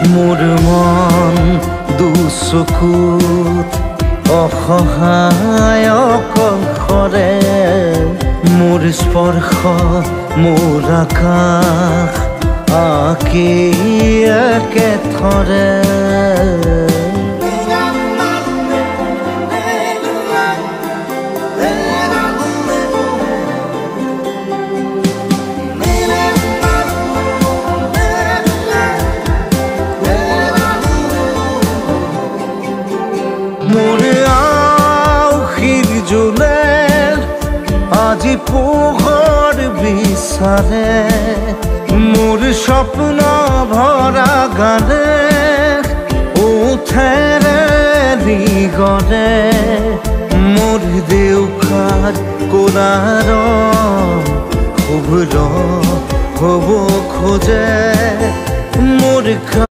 মোৰ মন দুচকুত অসহায় অকলশৰে, মোৰ স্পৰ্শ মোৰ আকাশ আঁকি একেথৰে। মোৰ আউসীৰ জোনে আজি পোহৰ বিচাৰে, মোৰ স্বপ্ন ভৰা গানে উঠেৰে নিগৰে। মোৰ দেউকাৰ কোলাৰ শুভ্ৰ হ'ব খোজে, মোৰ